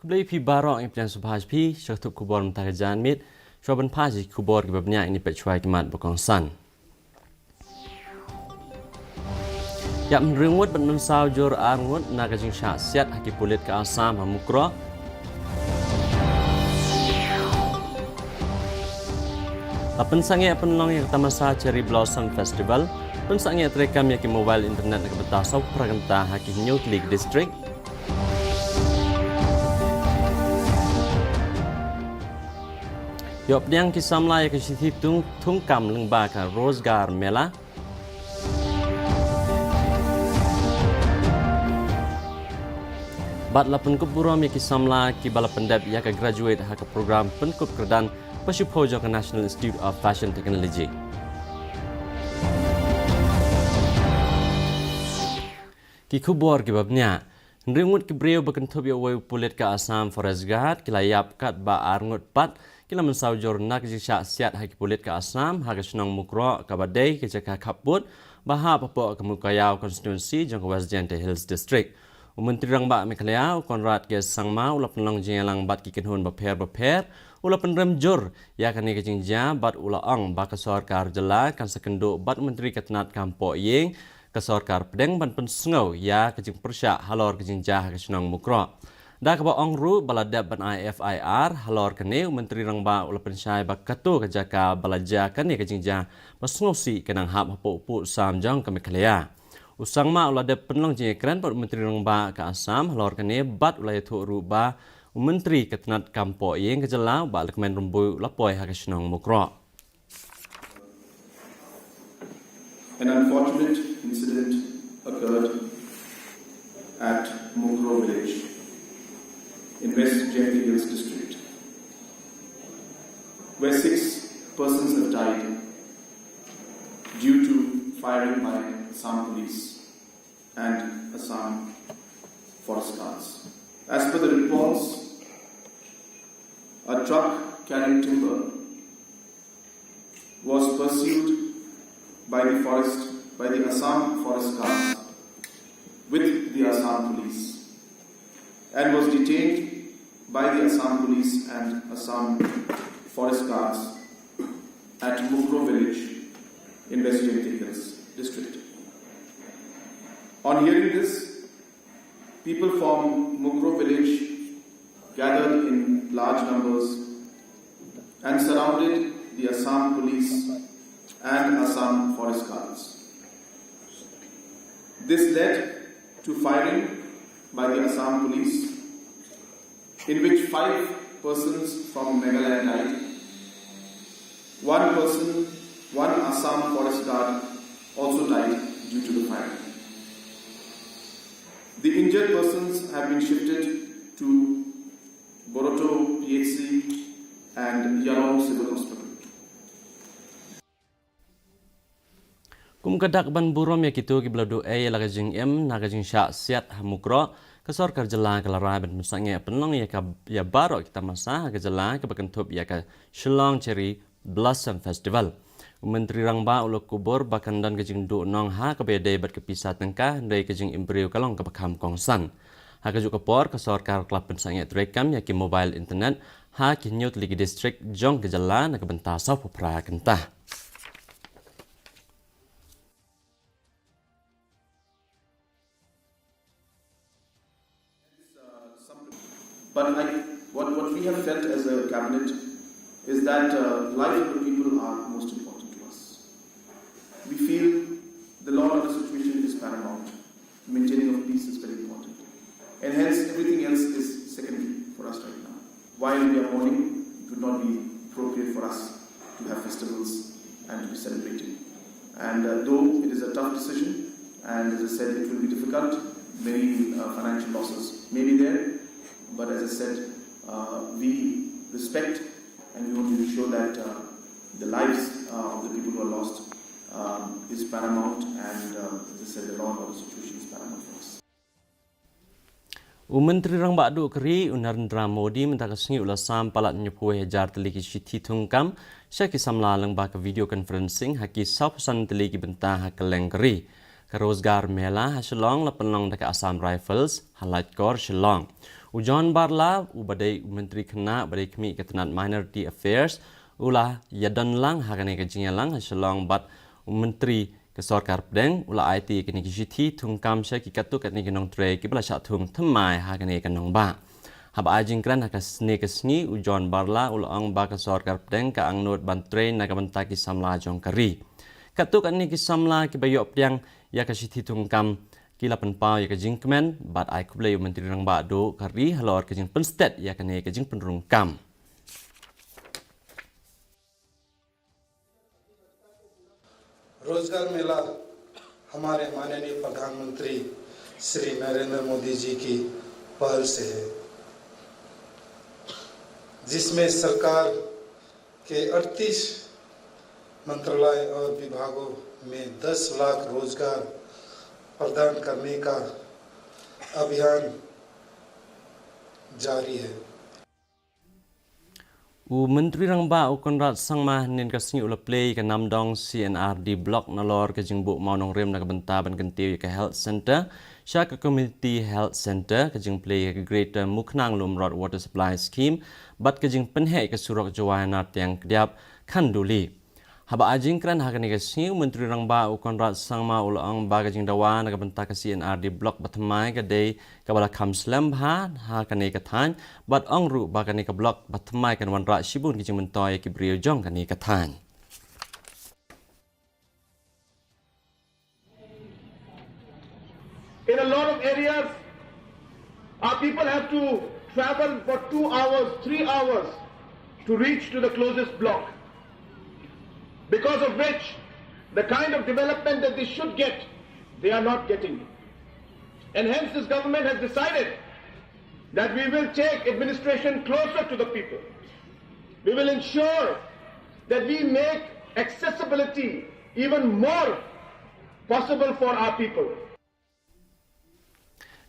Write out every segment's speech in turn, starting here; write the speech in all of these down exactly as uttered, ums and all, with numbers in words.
Khublei phi baroh, ngi pdiang sngewbha ïa phi sha ka tup khubor mynta ka janmiet. Shuwa ban phai sha ki khubor kiba bniah, ngin ïa peit shuwa ki mat ba kongsan. Ïap hynriew ngut bad mynsaw jur ar ngut na ka jingshah siat ha ki pulit ka Assam ha Mukroh. La pynsangeh pynlong ïa ka tamasa Cherry Blossom Festival. Pynsangeh treikam ïa ki mobile internet na ka bynta sawphew phra kynta ha ki hynñiew tylli ki district. Ïoh pdiang ki samla ïa ka shithi thung, thungkam lyngba ka Rozgar Mela. Bad la pynkup burom ïa ki samla kiba la pyndep ïa ka graduate ha ka program pynkup kyrdan ba shiphew jong ka National Institute of Fashion Technology. Ki khubor kiba bniah. Hynriew ngut ki briew ba kynthup ïa uwei u pulit ka Assam Forest Guard ki la ïap, katba ar ngut pat ki la mynsaw jur na ka jingshah siat ha ki pulit ka Assam ha ka shnong Mukroh, kaba dei ka jaka khappud ba hap hapoh ka Mowkaiaw constituency jong ka West Jaintia Hills District. U Myntri Rangbah Meghalaya, u Conrad K Sangma, u la pynlong jingïalang bad ki kynhun bapher bapher, u la pynrem jur ïa kane ka jingjia bad u la ong ba ka sorkar jylla kan sa kynduh bad u Myntri ka tnat kam poh ïing ka sorkar pdeng ban pynsngew ïa ka jingpyrshah halor ka jingjia ha ka shnong Mukroh. Da kaba ong ruh ba la dep ban ai F I R halor kane, u Myntri Rangbah u la pynshai ba kato ka jaka ba la jia kane ka jingjia ba sngewsih ka nang hap hapoh u puh sam jong ka Meghalaya. U Sangma u la dep pynlong jingïakren bad u Myntri Rangbah ka Assam halor kane bad u la ïathuh ruh ba u Myntri ka tnat kam poh ïing ka jylla, u Bah Lahkmen Rymbui, u la poi ha ka shnong Mukroh. An unfortunate incident occurred at Mukroh village in West Jaintia Hills district, where six persons have died due to firing by Assam police and Assam forest guards. As per the reports, a truck carrying timber was pursued by the forest, by the Assam forest guards with the Assam police, and was detained by the Assam police and Assam forest guards at Mukroh village in West Jaintia Hills district. On hearing this, people from Mukroh village gathered in large numbers and surrounded the Assam police and Assam forest guards. This led to firing by the Assam police, in which five persons from Meghalaya died. One person, one Assam forest guard, also died due to the fire. The injured persons have been shifted to Boroto P H C and Yalong Civil Hospital. Kum ka dak ban burom ïa kito kiba la duh ei ïa la ka jingim na ka jingshah siat ha Mukroh, ka sorkar jylla ka la rai ban pynsangeh pynlong ïa ka, ïa baroh ki tamasa ha ka jylla kaba kynthup ïa ka Shillong Cherry Blossom Festival. U Myntri Rangbah u la kubur ba kan don ka jingduh nong ha kaba ïadei bad ka pisa tyngka, hynrei ka jingim briew ka long kaba kham kongsan. Ha kajuh ka por, ka sorkar ka la pynsangeh treikam ïa ki mobile internet ha ki hynñiew tylli ki district jong ka jylla na ka bynta sawphew phra kynta. But I, what, what we have felt as a cabinet is that, uh, life of the people are most important to us. We feel the law and order situation is paramount. Maintaining of peace is very important. And hence, everything else is secondary for us right now. While we are mourning, it would not be appropriate for us to have festivals and to be celebrating. And, uh, though it is a tough decision, and as I said, it will be difficult, many, uh, financial losses may be there, but as I said, uh, we respect and we want to ensure that, uh, the lives, uh, of the people who are lost, um, is paramount, and, uh, as I said, the law and order situation is paramount for us. U Myntri Rangbah Duh ka Ri, u Narendra Modi, mynta ka sngi u la sam palat hynñiewphew hajar tylli ki shithi thungkam sha ki samla lyngba ka video conferencing ha ki sawphew san tylli ki bynta ha kylleng ka ri. Ka Rozgar Mela ha Shillong la pynlong da ka Assam Rifles ha Laitkor, Shillong. U John Barla, u ba dei u Myntri Khynnah ba dei khmih ka tnat Minority Affairs, u la ïadon lang ha kane ka jingïalang ha Shillong bad u Myntri ka Sorkar Pdeng, u la aiti kane ka shithi thungkam sha ki katto katne ki nongtrei ki ba la shah thung thymmai ha kane ka nongbah. Haba ai jingkren ha kane ka sngi, u John Barla u la ong ba ka Sorkar Pdeng ka angnud ban trei na ka bynta ki samla jong ka ri. Katto katne ki samla ki ba ïoh pdiang ïa ka shithi thungkam ki la pynpaw ïa ka jingkmen bad ai khublei u Myntri Rangbah Duh ka ri halor ka jingpynstet ïa kane ka jingpynrung kam. रोजगार मेला हमारे माननीय प्रधानमंत्री श्री नरेंद्र मोदी जी की पहल से है, जिसमें सरकार के अड़तीस मंत्रालय और विभागों में दस लाख रोजगार प्रदान करने का अभियान जारी है। U Myntri Rangbah u Conrad Sangma hynnin ka sngi u la plie ïa ka Namdong C and RD Block nalor ka jingbuh mawnongrim na ka bynta ban kyntiew ïa ka Health Centre sha ka Community Health Centre, ka jingplie ïa ka Greater Mukhnang Lumrot Water Supply Scheme bad ka jingpynheh ïa ka surok Jowai Nartiang Kdiap Khanduli. Haba ai jingkren ha kane ka sngi, u Myntri Rangbah u Conrad Sangma u la ong ba ka jingdawa na ka bynta ka C and RD Block ba thymmai ka dei kaba la kham slem bha ha kane ka thaiñ bad ong ruh ba kane ka block ba thymmai kan wanrah shibun ki jingmyntoi ïa ki briew jong kane ka thaiñ. In a lot of areas, our people have to travel for two hours, three hours to reach to the closest block. Because of which, the kind of development that they should get, they are not getting. And hence, this government has decided that we will take administration closer to the people. We will ensure that we make accessibility even more possible for our people.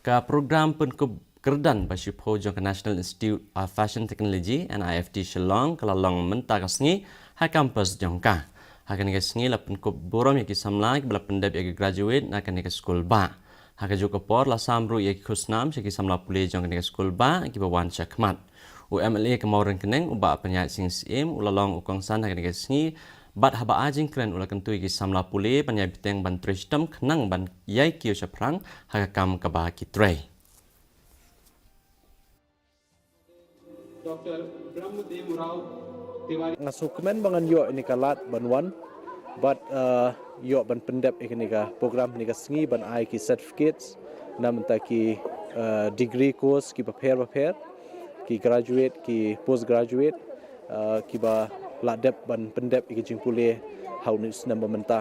Ka program pynkup kyrdan ba shiphew jong ka National Institute of Fashion Technology, NIFT, Shillong ka la long mynta ka sngi ha campus jong ka. Ha kane ka sngi la pynkup burom ïa ki samla ki ba la pyndep ïa ka graduate na kane ka skul bah. Ha kajuh ka por la sam ruh ïa ki khusnam sha ki samla pule jong kane ka skul bah ki ba wan shakhmat. U MLA ka Mawryngkneng u Bah Pynïaid Sing Syiem u la long u kongsan ha kane ka sngi bad haba ai jingkren u la kyntu ïa ki samla pule ban ïai bteng ban trei shitom khnang ban ïai kiew shaphrang ha ka kam kaba ki trei. Doctor Brahmdev Rao Tiwari. Nga sngewkmen ba ngan ïoh ïa kane ka lad ban wan bad ïoh ban pyndep ïa kane ka program, ïa kane ka sngi ban ai ki certificates na bynta ki degree course kiba pher bapher, ki graduate, ki post graduate kiba la dep ban pyndep ïa ka jingpule ha une u snem ba mynta.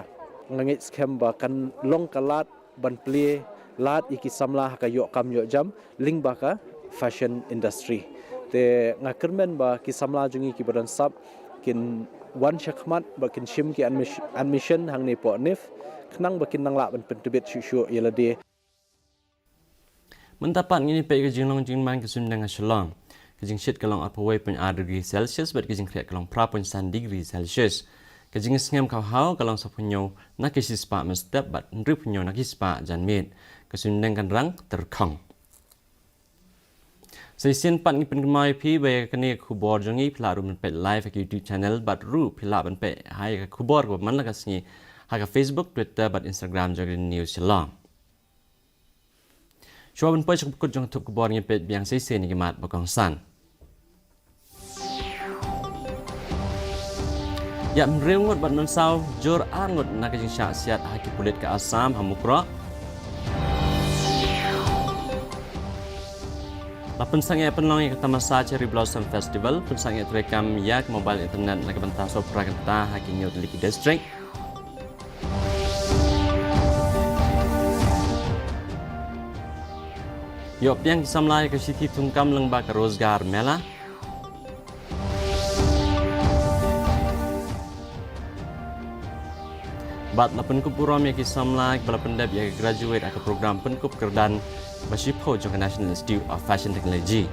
Nga ngeit skhem ba kan long ka lad ban plie lad ïa ki samla ha ka ïoh kam ïoh jam lyngba ka fashion industry. Te nga kyrmen ba ki samla jong ngi kiba don sap kin wan shakhmat ba kin shim ki admission hangne hapoh NIFT khnang ba kin nang lah ban pyntbit shuh shuh ïa lade. Mynta pat ngin ïa peit ka jinglong jingman ka suiñbneng ha Shillong. Ka jingshit ka long arphew wei point ar degree Celsius bad ka jingkhreh ka long phra point san degree Celsius. Ka jingsngem ka haw ka long saphew hynñiew na ki shispah mynstep bad hynriewphew hynñiew na ki spah janmiet. Ka suiñbneng kan rang tyrkhong. Sa shisien pat ngi pynkynmaw ïa phi ba ïa kane ka khubor jong ngi phi lah ruh ban peit live ha ka YouTube channel bad ruh phi lah ban peit ha ïa ka khubor kaba man la ka sngi ha ka Facebook, Twitter bad Instagram jong ka News Shillong. Shuwa ban poi sha ka bakut jong ka thup khubor ngin peit biang shisien ïa ki mat ba kongsan. Ïap hynriew ngut bad mynsaw jur ar ngut na ka jingshah siat ha ki pulit ka Assam ha Mukroh. La pynsangeh pynlong ïa ka tamasa Cherry Blossom Festival, pynsangeh treikam ïa ka mobile internet na ka bynta sawpra kynta ha ki hynñiew tylli ki district. Ïoh pdiang ki samla ïa ka shithi thungkam lyngba ka Rozgar Mela. Bad la pynkup burom ïa ki samla kiba la pyndep ïa ka graduate ha ka program pynkup kyrdan ba shiphew jong ka National Institute of Fashion Technology.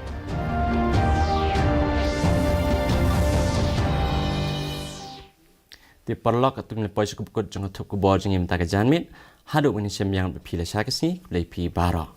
Te paralok, katto ngin ïa poi sha ka bakut jong ka thup khubor jong ngi mynta ka janmiet. Haduh ban ïashem biang bad phi lashai ka sngi, khublei phi baroh.